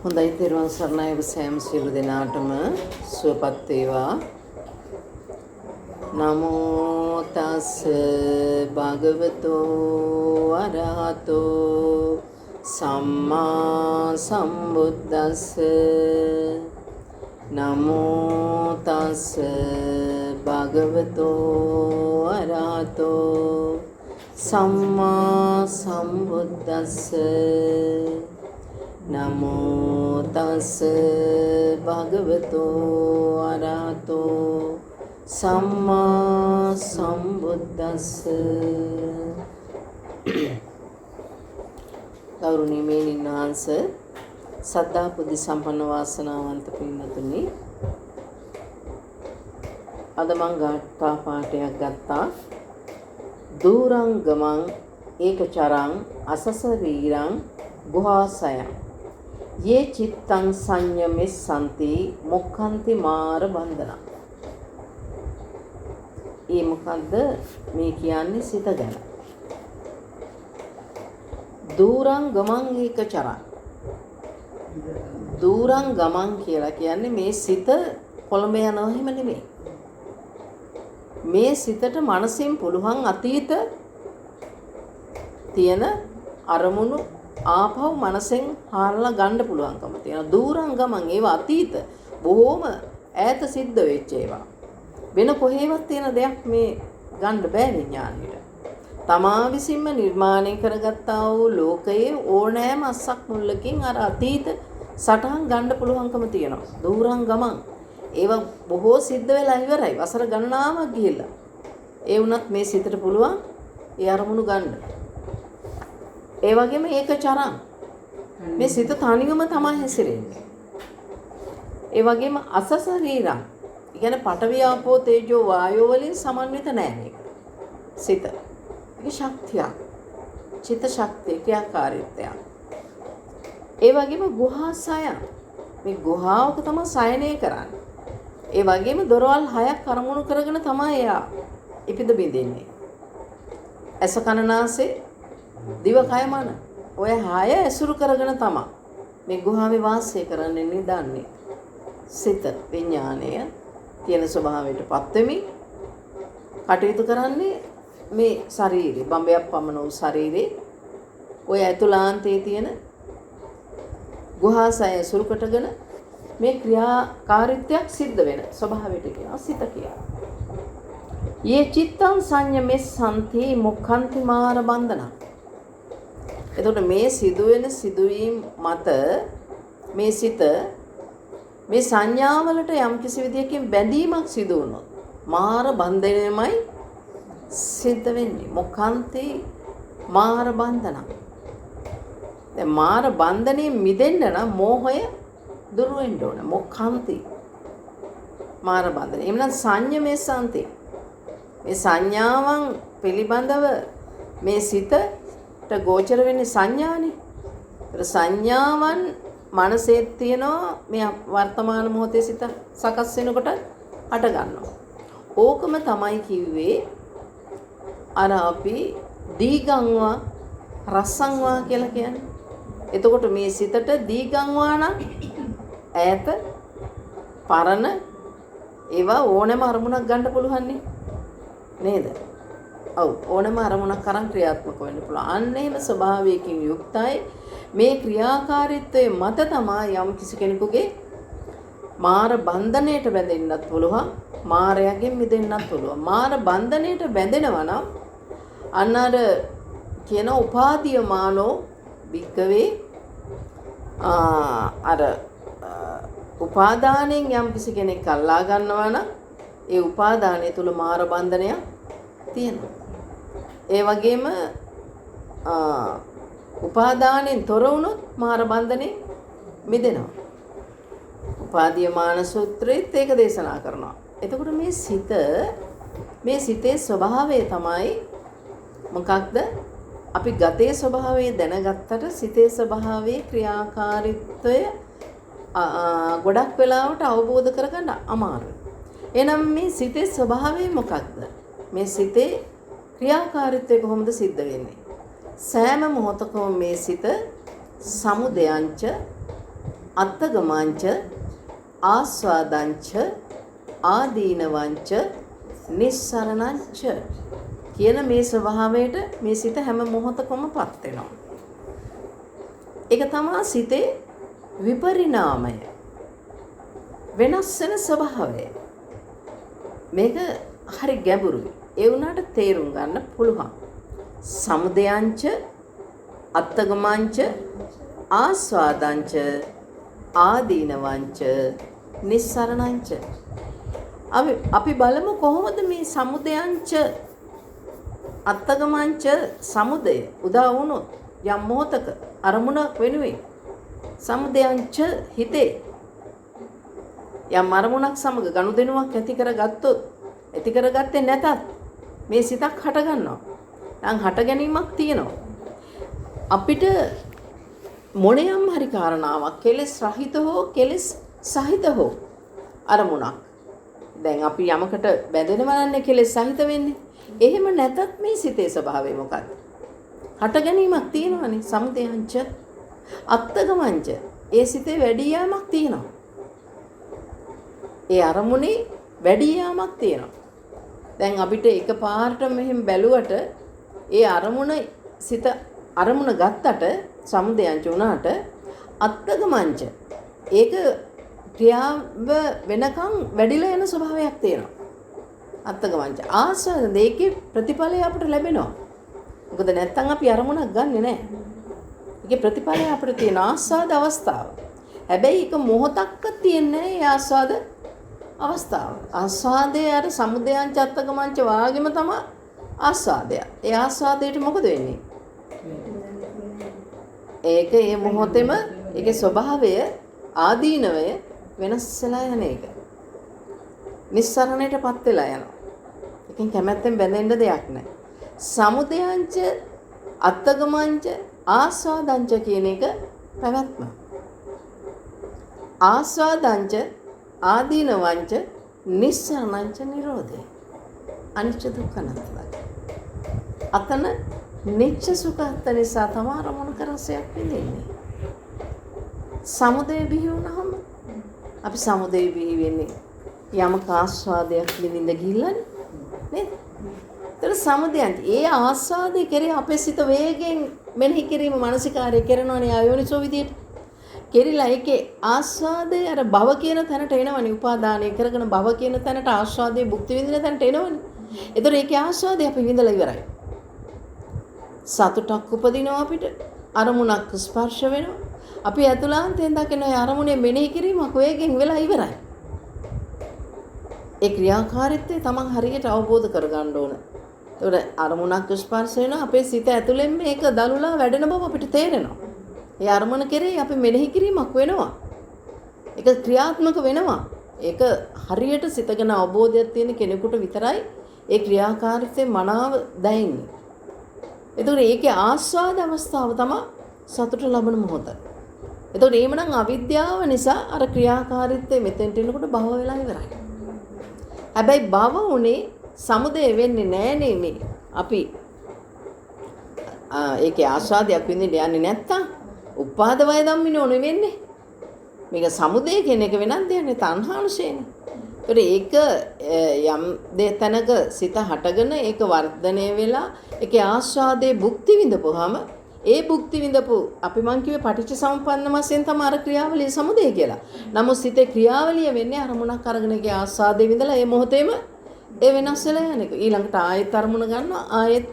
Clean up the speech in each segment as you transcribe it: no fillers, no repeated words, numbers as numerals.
හොඳයි, තෙරුවන් සරණයි. ඔබ සෑම සියලු දෙනාටම සුවපත් වේවා. නමෝ තස් භගවතෝ අරහතෝ සම්මා සම්බුද්දස්ස. නමෝ තස් භගවතෝ අරහතෝ සම්මා සම්බුද්දස්ස. නමෝ තස් භගවතෝ අරහතෝ සම්මා සම්බුද්දස්ස. ගෞරවනීය මේනින් වහන්සේ, සද්ධා බුද්ධ සම්පන්න වාසනාවන්ත පින්වතුනි, අද මං ගාථා පාඨයක් ගත්තා. දූරං ගමං ඒකචරං අසසරීරං ගුහාසයං යේ චිත්තං සංයමෙස්සන්ති මොක්ඛන්ති මාර බන්ධන. ඒ මොකද්ද මේ කියන්නේ? සිත ගැන. දූරං ගමං ඒකචරං. දූරං ගමං කියලා කියන්නේ මේ සිත කොළඹ යනවා එහෙම නෙමෙයි. මේ සිතට මනසින් පුළුවන් අතීත තියෙන අරමුණු ආපහු මනසෙන් හාරලා ගන්න පුළුවන්කම තියෙනවා. දූරං ගමන්, ඒවා අතීත බොහෝම ඈත සිද්ධ වෙච්ච ඒවා. වෙන කොහේවත් තියෙන දෙයක් මේ ගන්න බෑ විඥාණයට. තමා විසින්ම නිර්මාණය කරගත්තා වූ ලෝකයේ ඕනෑම අස්සක් මුල්ලකින් අර අතීත සටහන් ගන්න පුළුවන්කම තියෙනවා. දූරං ගමන්, ඒවා බොහෝ සිද්ධ වෙලා ඉවරයි. වසර ගණනාවක් ගිහිල්ලා. ඒ වුණත් මේ සිතට පුළුවන් ඒ අරමුණු ගන්න. ඒ වගේම ඒක චරං, මේ සිත තනියම තමයි හැසිරෙන්නේ. ඒ වගේම අසසරීරං, ඒ කියන්නේ පඨවි ආපෝ තේජෝ වායෝ වලින් සමන්විත නෑ මේක. සිත. ඒක ශක්තියක්. චිත්ත ශක්තිය, ක්‍රියාකාරීත්වයක්. ඒ වගේම ගුහාසය, මේ ගුහාවක තමයි සයනය කරන්නේ. ඒ වගේම දොරවල් හයක් අරමුණු කරගෙන තමයි එයා ඉපිද බිඳින්නේ. ඇස කන නාසය දිව කය මන, ඔය හය ඇසුරු කරගෙන තමයි මේ ගුහාවේ වාසය කරන්නේ, නිදන්නේ. සිත විඥාණය කියන ස්වභාවයට පත් වෙමින් කටයුතු කරන්නේ මේ ශරීරේ, බඹයක් පමණ වූ ශරීරේ ඔය ඇතුළාන්තයේ තියෙන ගුහාසය ඇසුරු කොටගෙන මේ ක්‍රියාකාරීත්වයක් සිද්ධ වෙන ස්වභාවයට කියනවා සිත කියලා. යේ චිත්තං සංයමෙස්සන්ති මොක්ඛන්ති මාර බන්ධන. එතකොට මේ සිදුවෙන සිදුවීම් මත මේ සිත මේ සංඥාවලට යම් කිසි විදියකින් බැඳීමක් සිදු වුණොත් මාර බන්ධනයමයි සිද්ධ වෙන්නේ. මොක්ඛන්ති මාර බන්ධන. දැන් මාර බන්ධනයෙන් මිදෙන්න නම් මෝහය දුරු වෙන්න ඕන. මොක්ඛන්ති මාර බන්ධන. එහෙනම් සංයමෙස්සන්ති, මේ සංඥාවන් පිළිබඳව මේ සිතට ගෝචර වෙන්නේ සංඥානේ. ඒතර සංඥාවන් මනසේ තියෙනවා, මේ වර්තමාන මොහොතේ සිත සකස් වෙනකොට හට ගන්නවා. ඕකම තමයි කිව්වේ අර අපි දීගංවා රසංවා කියලා කියන්නේ. එතකොට මේ සිතට දීගංවා නම් ඈත පරණ ඒවා ඕනෑම අරමුණක් ගන්න පුළුවන් නේද? ඔව්, ඕනෑම අරමුණක් අරන් ක්‍රියාත්මක වෙන්න පුළුවන්. අන්න එහෙම ස්වභාවයකින් යුක්තයි මේ ක්‍රියාකාරීත්වයේ මත තමයි යම් කිසි කෙනෙකුගේ මාර බන්ධනයට බැඳෙන්නත් පුළුවන්, මාරයාගෙන් මිදෙන්නත් පුළුවන්. මාර බන්ධනයට බැඳෙනවා නම් අන්න අර කියන උපාදීයමානෝ භික්කවේ, අර උපාදානයෙන් යම් කිසි කෙනෙක් අල්ලා ගන්නවා නම් ඒ උපාදානය තුල මාර බන්ධනයක් තියෙනවා. ඒ වගේම උපාදානයෙන් තොර වුණොත් මාර බන්ධනේ මිදෙනවා. උපාදීයමාන සූත්‍රයේත් ඒක දේශනා කරනවා. එතකොට මේ සිත, මේ සිතේ ස්වභාවය තමයි මොකක්ද? අපි ගතේ ස්වභාවය දැනගත්තට සිතේ ස්වභාවයේ ක්‍රියාකාරීත්වය ගොඩක් වෙලාවට අවබෝධ කරගන්න අමාරුයි. එහෙනම් මේ සිතේ ස්වභාවය මොකක්ද? මේ සිතේ ක්‍රියාකාරීත්වය කොහොමද සිද්ධ වෙන්නේ? සෑම මොහොතකම මේ සිත සමුදයංච අත්තගමංච ආස්වාදංච ආදීනවංච නිස්සරණංච කියන මේ ස්වභාවයට මේ සිත හැම මොහොතකම පත් වෙනවා. ඒක තමා සිතේ විපරිණාමය, වෙනස් වෙන ස්වභාවය. මේක හරි ගැඹුරුයි. ඒ වුණාට තේරුම් ගන්න පුළුවන්. සමුදයංච අත්තගමංච ආස්වාදංච ආදීනවංච නිස්සරණංච. අපි බලමු කොහොමද මේ සමුදයංච අත්තගමංච සමුදය උදා වුණොත් යම් මොහොතක අරමුණක් වෙනුවෙන් සමුදයංච හිතේ යම් අරමුණක් සමග ගනුදෙනුවක් ඇති කරගත්තොත්, ඇති කරගත්තේ නැතත් මේ සිතක් හට ගන්නවා. දැන් හට ගැනීමක් තියෙනවා. අපිට මොනියම් හරි කාරණාවක් කෙලෙස් රහිත හෝ කෙලෙස් සහිත හෝ අරමුණක්. දැන් අපි යමකට බැඳෙනවා නන්නේ කෙලෙස් සහිත වෙන්නේ. එහෙම නැතත් මේ සිතේ ස්වභාවය මොකක්ද? හට ගැනීමක් තියෙනවනේ. සමුදයංච අත්තගමංච ඒ සිතේ වැඩි යාමක් තියෙනවා. ඒ අරමුණේ වැඩි යාමක් තියෙනවා. දැන් අපිට එකපාරට මෙහෙම බැලුවට ඒ අරමුණ සිත අරමුණ ගත්තට සමුදයංච වුණාට අත්තගමංච ඒක ක්‍රියාව වෙනකන් වැඩිලා යන ස්වභාවයක් තියෙනවා. අත්තගමංච ආස්වාද ඒකේ ප්‍රතිඵලය අපිට ලැබෙනවා. මොකද නැත්තම් අපි අරමුණක් ගන්නෙ නෑ. ඒකේ ප්‍රතිඵලය අපිට තියෙන ආස්වාද අවස්ථාව. හැබැයි ඒක මොහොතක්වත් තියෙන්නේ නෑ ඒ ආස්වාද අවස්ථාව. ආස්වාදයේ අර සමුදයංච අත්තගමංච වාගෙම තමයි ආස්වාදය. ඒ ආස්වාදයට මොකද වෙන්නේ? ඒක ඒ මොහොතේම ඒකේ ස්වභාවය ආදීනවය වෙනස් වෙලා යන එක. නිස්සරණයටපත් වෙලා යනවා. ඒකෙන් කැමැත්තෙන් බැඳෙන්න දෙයක් නැහැ. සමුදයංච අත්තගමංච ආස්වාදංච කියන එක පැවැත්ම. ආස්වාදංච ආදීනවංච නිස්සරණංච නිරෝධය. අනිච්ච දුක්ඛ අනාත්ම. අතන නිච්ච සුඛ නිසා තමයි අරමුණක රසයක් විඳින්නේ. සමුදය බිහි වුණාම අපි සමුදය බිහි වෙන්නේ යමක ආස්වාදයක් විඳින්න ගිහිල්ලානේ නේද? ඒතර සමුදයන්ට ඒ ආස්වාදයේ කෙරේ අපේ සිත වේගෙන් මෙනෙහි කිරීම මානසිකාරය කරනවනේ අයෝනිසෝ විදියට. කෙරිලා ඒකේ ආස්වාදය අර භව කියන තැනට එනවනේ. උපාදානය කරගෙන භව කියන තැනට ආස්වාදයේ භුක්ති විඳින තැනට එනවනේ. ඒතර ඒකේ ආස්වාදය අපි විඳලා ඉවරයි. සතුටක් උපදිනවා අපිට. අරමුණක් ස්පර්ශ වෙනවා. අපි ඇතුළාන්තයෙන් දකින ඔය අරමුණේ මෙනෙහි කිරීමක් වේගෙන් වෙලා ඉවරයි. ඒ ක්‍රියාකාරීත්වය තමන් හරියට අවබෝධ කරගන්න ඕන. ඒතකොට අරමුණක් ස්පර්ශ වෙනවා අපේ සිත ඇතුළෙන් මේක දලුලා වැඩෙන බව අපිට තේරෙනවා. ඒ අරමුණ කෙරෙහි අපි මෙනෙහි කිරීමක් වෙනවා. ඒක ක්‍රියාත්මක වෙනවා. ඒක හරියට සිත ගැන අවබෝධයක් තියෙන කෙනෙකුට විතරයි ඒ ක්‍රියාකාරීත්වයේ මනාව දැනෙන්නේ. එතකොට ඒකේ ආස්වාද අවස්ථාව තමයි සතුට ලබන මොහොත. එතකොට එහෙමනම් අවිද්‍යාව නිසා අර ක්‍රියාකාරීත්වය මෙතෙන්ට එනකොට භව වෙලා ඉවරයි. හැබැයි භව උනේ සමුදය වෙන්නේ නෑනේ මේ. අපි ඒකේ ආස්වාදයක් විඳින්න යන්නේ නැත්තම් උපාද වය ධම්මිනෝ නෙවෙන්නේ. මේක සමුදය කියන එක වෙනත් දෙයක් නේ, තණ්හානුශයනේ. ඒතකොට ඒක යම් තැනක සිත හටගෙන ඒක වර්ධනය වෙලා ඒකේ ආස්වාදයේ භුක්ති විඳපුවාම ඒ භුක්ති විඳපු අපි මං කිව්වේ පටිච්ච සමුප්පන්න වශයෙන් තමයි අර ක්‍රියාවලිය සමුදය කියලා. නමුත් සිතේ ක්‍රියාවලිය වෙන්නේ අරමුණක් අරගෙන ඒකේ ආස්වාදයේ විඳලා ඒ මොහොතේම ඒ වෙනස් වෙලා යන එක. ඊළඟට ආයෙත් අරමුණ ගන්නවා, ආයෙත්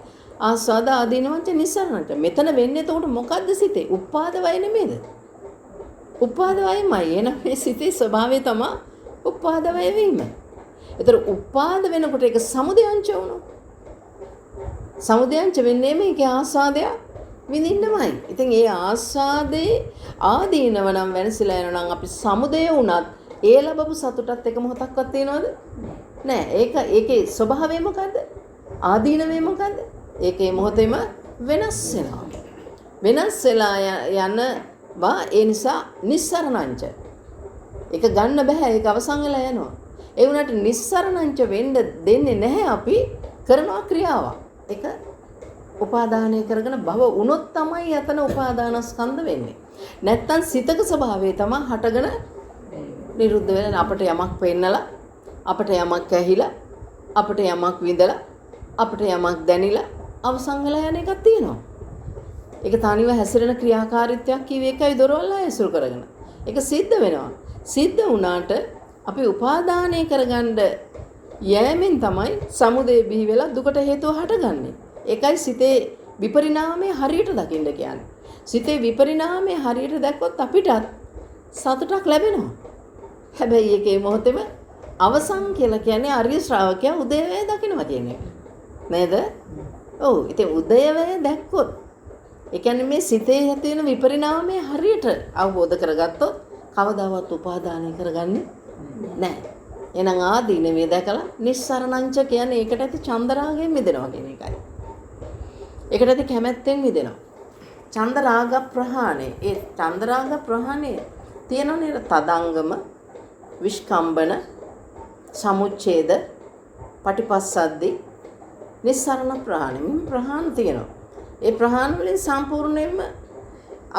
ආස්වාද ආදීනවංච නිස්සරණංච. මෙතන වෙන්නේ එතකොට මොකද්ද සිතේ? උපාද වය නෙමෙයිද? උපාද වයමයි. එන මේ සිතේ ස්වභාවය තමයි උපාද වය වීම. ඒතර උපාද වෙනකොට ඒක සමුදයංච වුණා. සමුදයංච වෙන්නේ මේකේ ආස්වාදය විඳින්නමයි. ඉතින් ඒ ආස්වාදේ ආදීනව නම් වෙනසිලා යනවා නම් අපි සමුදය වුණත් ඒ ලැබපු සතුටත් එක මොහොතක්වත් තියනවද? නෑ. ඒක ඒකේ ස්වභාවය මොකද්ද? ආදීනවේ මොකද්ද? ඒකේ මොහොතේම වෙනස් වෙනවා. වෙනස් වෙලා යනවා. ඒ නිසා නිස්සරණංච. ඒක ගන්න බෑ. ඒක අවසන් වෙලා යනවා. ඒ වුණාට නිස්සරණංච වෙන්න දෙන්නේ නැහැ අපි කරනවා ක්‍රියාවක්. ඒක උපාදානය කරගෙන භව වුණොත් තමයි යතන උපාදානස්කන්ධ වෙන්නේ. නැත්තම් සිතක ස්වභාවය තමයි හටගෙන නිරුද්ධ වෙන. අපට යමක් පෙන්නලා, අපට යමක් ඇහිලා, අපට යමක් විඳලා, අපට යමක් දැනිලා අවසන් වෙලා යන එකක් තියෙනවා. ඒක තනිව හැසිරෙන ක්‍රියාකාරීත්වයක් කිව්වේ ඒකයි දොරවල් ඇසුරු කරගෙන. ඒක සිද්ධ වෙනවා. සිද්ධ වුණාට අපි උපාදානය කරගන්න යෑමෙන් තමයි සමුදය බිහි වෙලා දුකට හේතුව හටගන්නේ. ඒකයි සිතේ විපරිණාමය හරියට දකින්න කියන්නේ. සිතේ විපරිණාමය හරියට දැක්කොත් අපිටත් සතුටක් ලැබෙනවා. හැබැයි ඒකේ මොහොතේම අවසන් කියලා කියන්නේ ආර්ය ශ්‍රාවකයා උදේවැය දකිනවා කියන එක. නේද? ඔව්. ඉතින් උදේවැය දැක්කොත් ඒ කියන්නේ මේ සිතේ ඇති වෙන විපරිණාමය හරියට අවබෝධ කරගත්තොත් කවදාවත් උපාදානය කරගන්නේ නැහැ. එහෙනම් ආදීනවේ දැකලා නිස්සරණංච කියන්නේ ඒකට ඇති චන්දරාගයෙන් මිදෙනවා කියන එකයි. ඒකට ඇති කැමැත්තෙන් මිදෙනවා. චන්දරාග ප්‍රහාණය. ඒ චන්දරාග ප්‍රහාණය තියෙනවනේ තදංගම, විස්කම්බන, සමුච්ඡේද, පටිපස්සද්දි, නිස්සරණ ප්‍රහාණය. මේ ප්‍රහාණ තියෙනවා. ඒ ප්‍රහාණ වලින් සම්පූර්ණයෙන්ම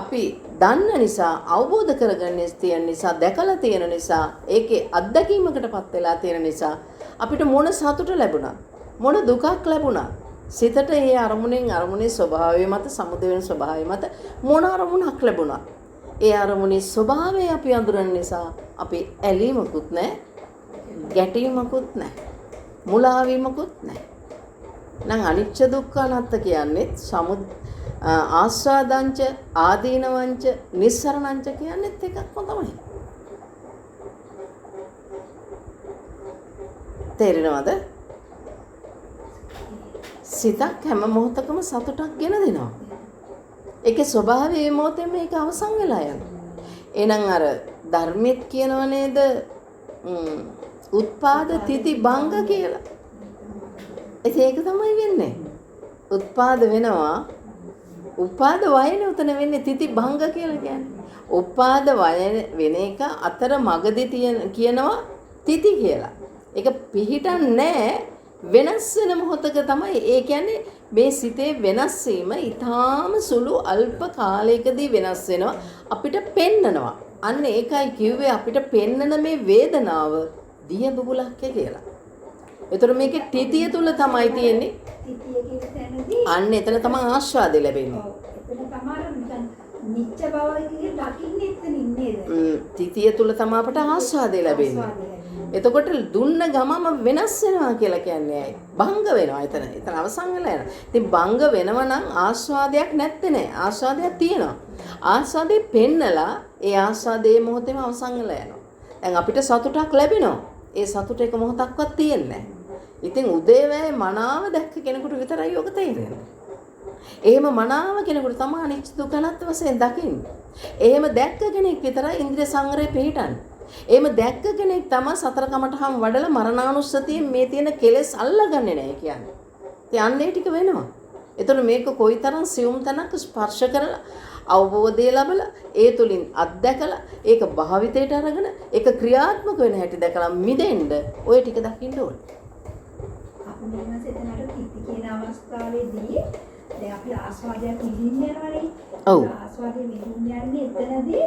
අපි දන්න නිසා, අවබෝධ කරගන්න තියෙන නිසා, දැකලා තියෙන නිසා, ඒකේ අත්දැකීමකටපත් වෙලා තියෙන නිසා අපිට මොන සතුට ලැබුණත්, මොන දුකක් ලැබුණත් සිතට ඒ අරමුණෙන් අරමුණේ ස්වභාවය මත, සමුදය වෙන ස්වභාවය මත මොන අරමුණක් ලැබුණත් ඒ අරමුණේ ස්වභාවය අපි අඳුරන නිසා අපි ඇලීමකුත් නැහැ, ගැටීමකුත් නැහැ, මුලා වීමකුත් නැහැ. නම් අනිච්ච දුක්ඛ අනාත්ත කියන්නේ ආස්වාදංච ආදීනවංච නිස්සරණංච කියන්නේත් එකක්ම තමයි. තේරෙනවද? සිතක් හැම මොහොතකම සතුටක් ගෙන දෙනවා. ඒකේ ස්වභාවය මේ මොහොතේම ඒක අවසන් වෙලා යනවා. එහෙනම් අර ධර්මෙත් කියනව නේද උත්පාද තිති භංග කියලා. ඉතින් ඒක තමයි වෙන්නේ. උත්පාද වෙනවා. උපාද වයනේ උතන වෙන්නේ තිති භංග කියලා කියන්නේ. උපාද වය වෙන එක අතර මගදී තියෙන කියනවා තිති කියලා. ඒක පිහිටන්නේ වෙනස් වෙන මොහොතක තමයි. ඒ කියන්නේ මේ සිතේ වෙනස් වීම ඊටාම සුළු අල්ප කාලයකදී වෙනස් වෙනවා අපිට පෙන්නනවා. අන්න ඒකයි කිව්වේ අපිට පෙන්නන මේ වේදනාව දිය බුබුලක් කියලා. ඒතර මේකේ තිතිය තුල තමයි තියෙන්නේ. තිතිය කියන තැනදී අන්න එතන තමයි ආස්වාදය ලැබෙන්නේ. ඔව්. එතන තමයි නිකන් නිච්ච බව කියන දකින්නේ එතනින් නේද? තිතිය තුල තමයි අපට ආස්වාදය ලැබෙන්නේ. එතකොට දුන්න ගමම වෙනස් වෙනවා කියලා කියන්නේ ඇයි? භංග වෙනවා එතන. එතන අවසන් වෙලා යනවා. ඉතින් භංග වෙනවා නම් ආස්වාදයක් නැත්තේ නෑ. ආස්වාදයක් තියෙනවා. ආස්වාදේ පෙන්නලා ඒ ආස්වාදයේ මොහොතේම අවසන් වෙලා යනවා. දැන් අපිට සතුටක් ලැබෙනවා. ඒ සතුට එක මොහොතක්වත් තියෙන්නේ නෑ. ඉතින් උදේවැය මනාව දැක්ක කෙනෙකුට විතරයි ඔක තේරෙන්නේ. එහෙම මනාව කෙනෙකුට තමයි අනිච්ච දුක්ඛ අනාත්ම වශයෙන් දකින්නේ. එහෙම දැක්ක කෙනෙක් විතරයි ඉන්ද්‍රිය සංවරය පිහිටන්නේ. එහෙම දැක්ක කෙනෙක් තමයි සතර කමඨහම් වඩලා මරණානුස්සතියෙන් මේ තියෙන කෙලෙස් අල්ලගන්නේ නැහැ කියන්නේ. ඉතින් අන්න ඒ ටික වෙනවා. ඒතර මේක කොයිතරම් සියුම් තැනක ස්පර්ශ කරලා අවබෝධය ලැබලා ඒ තුලින් අත්දැකලා ඒක භාවිතයට අරගෙන ඒක ක්‍රියාත්මක වෙන හැටි දැකලා මිදෙන්න ඔය ටික දකින්න ඕනේ. අපි මෙහෙම එතනට තිති කියන අවස්ථාවේදී දැන් අපි ආස්වාදයක් විඳින්න යනවනේ. ඔව්. ආස්වාදය විඳින්න යන්නේ එතනදී